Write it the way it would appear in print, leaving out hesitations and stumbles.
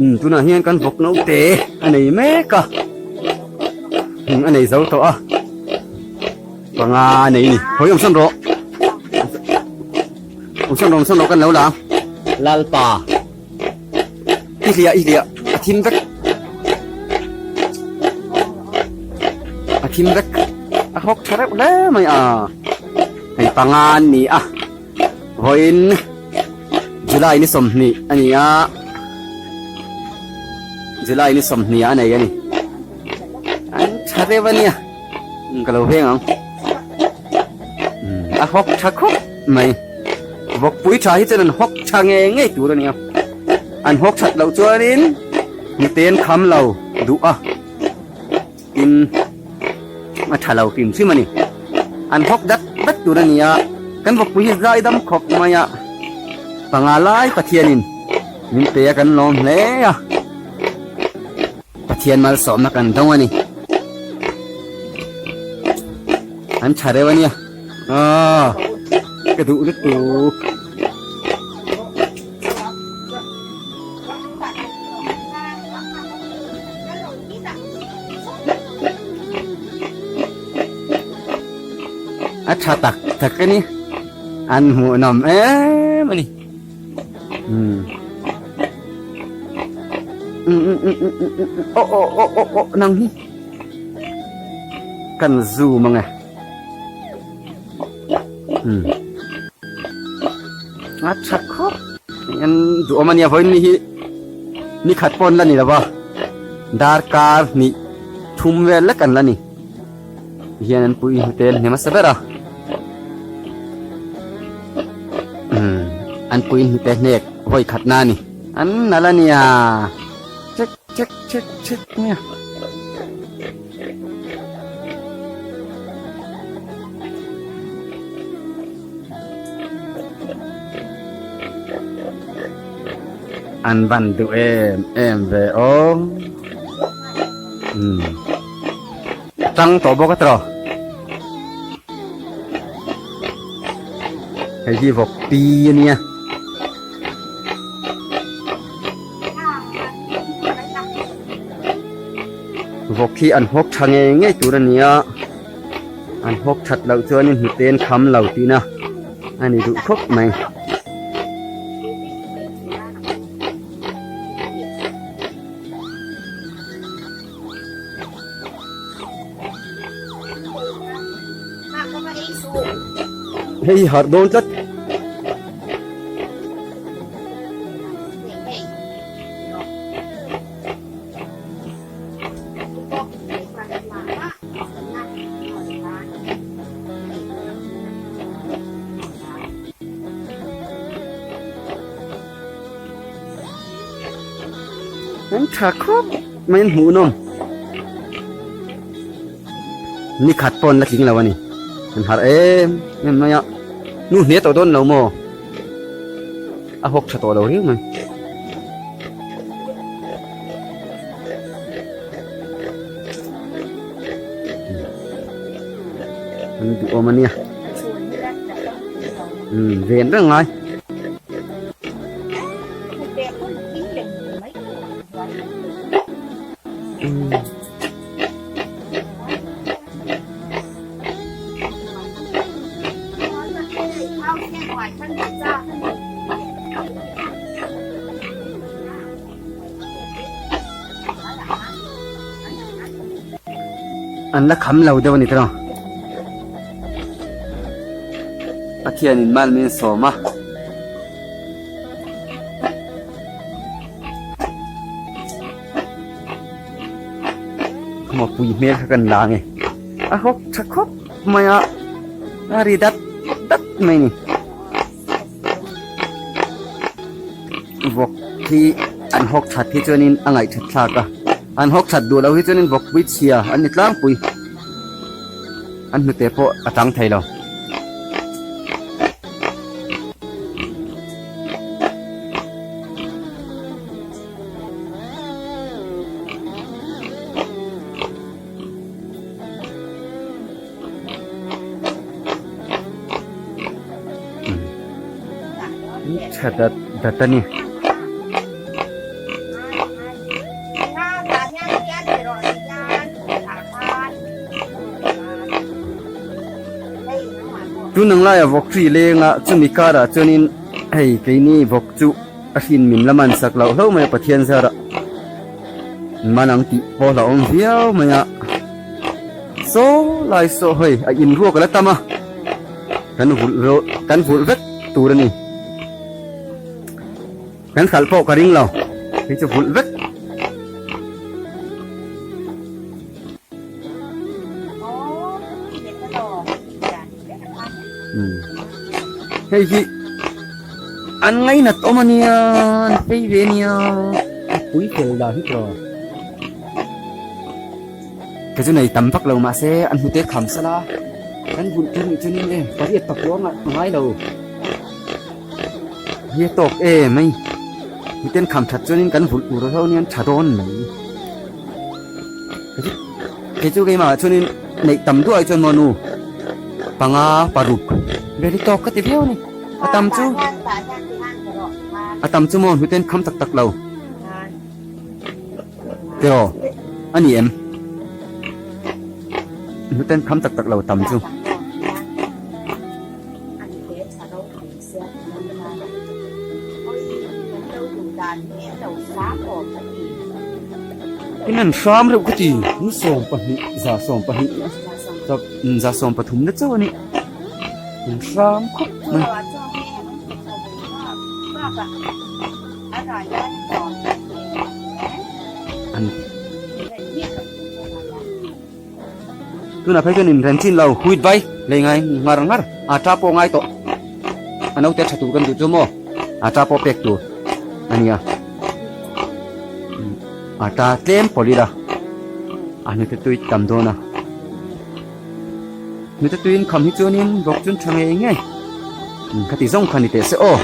Umm tunah hian kan vawk naute a nei mek a a nei zo tawh a panga a nei a ni hawi awm sawn rawh awm sawn rawh awm sawn rawh kan lo la ang lalpa i hliah i hliah a thim vek a thim vek a hawk tha reuh hle mai a hei panga an ni a. Vawiin July ni 20 a ni a, July ni 20 a nei a ni. An tha reuh a nia, ka lo veng ang. A hawk tha khawp mai. Vawkpui tha hi chuan an hawk tha ngei ngei tur a nia. An hawk that loh chuanin miten kham lo duh a. Tin, a tha lo hrim hrim a ni. An hawk dat dat tur a ni a, kan vawkpui hi zai dam khawp mai a, panga lai Pathianin min pe a kan lawm hle a, Pathian malsawmna kan dawng a ni. An tha reuh a nia, aw ka duh lutuk. A tha tak tak a ni an hmuhnawm em a ni umm aw aw aw aw aw nang hi kan zoom ang e umm a tha khawp an duhawm a nia vawiin ni hi. Ni khat pawn la ni lo va, darkar hnih thum vel lek an la ni. Tihian an pui hnute an hne hmasa ber a. Umm an pui hnute hnek vawi khat na a ni. An nalh a nia, chek chek chek chek nia. An van duh em em ve aw. Umm. Tang tawh bawk a tawh. Hei hi vawk pi a nia. Vawk hi an hawk tha ngei ngei tur a nia. An hawk that loh chuanin hnute an kham lo tihna a ni duh khawp mai. Hei hi harh dawn tlat. An tha khawp mai an hmuh nawm ni khat pawh an la tling lo a ni an harh em em mai a nu hne tawh dawn lo maw a hawk tha tawh lo riau mai. An duhawm a nia umm ven reng lai. An la kham lo deuh a ni tawh. Pathianin mal min sawm a. Mapui hmel kha kan la nge. A hawk tha khawp mai a. A ri dat dat mai ni. Vawk hi an hawk that hi chuanin a ngaih that thlak a. An hawk that duh loh hi chuanin vawkpui chhia an ni tlangpui. An hnute pawh a tang thei lo. Tha dat dat a ni. Tun ang laia vawk hri leng a, chumi karah chuanin hei keini vawk chu a hrin min la man sak loh hlauh mai a Pathian zarah man ang tih pawh hlauhawm viau mai a. Saw lai saw hei a inruak a la tam a, kan vulh kan vulh vek tur a ni. Kan hralh pawh ka ring lo, hei chu vulh vek. Hei hi an ngainat awm a nia, an phei ve a nia, a pui fel dan hi tawh. Ka chu nei tam vak lo mahse an hnute kham sala kan vulh tur nih chuanin e pariat pakua a ngai lo. Hi a tawk em mai miten kham that chuanin kan vulh tur ho anian tha dawn mai kei chu keimah ah chuanin neih tam duah chuan maw nu panga paruk vel hi tawk ka ti viau a ni a tam chu a tam chu maw hnuten kham tak tak lo tiraw a ni em hnuten kham tak tak lo tam chu. In an hram reuh ka ti ni 12 za 12 za 13 na chauh a ni an hram khawp mai. Tunah phei chuan inren chin lo huit vai lei ngai ngar ngar ata pawh ngai tawh a naute tha tur kan duh chu maw ata pawh pek tur a nia ata tlem pawlh ila a hnute tui tam dawn a hnute tuiin kham hi chuanin vawk chun tha ngei ngei khati zawng kha ni teh se aw.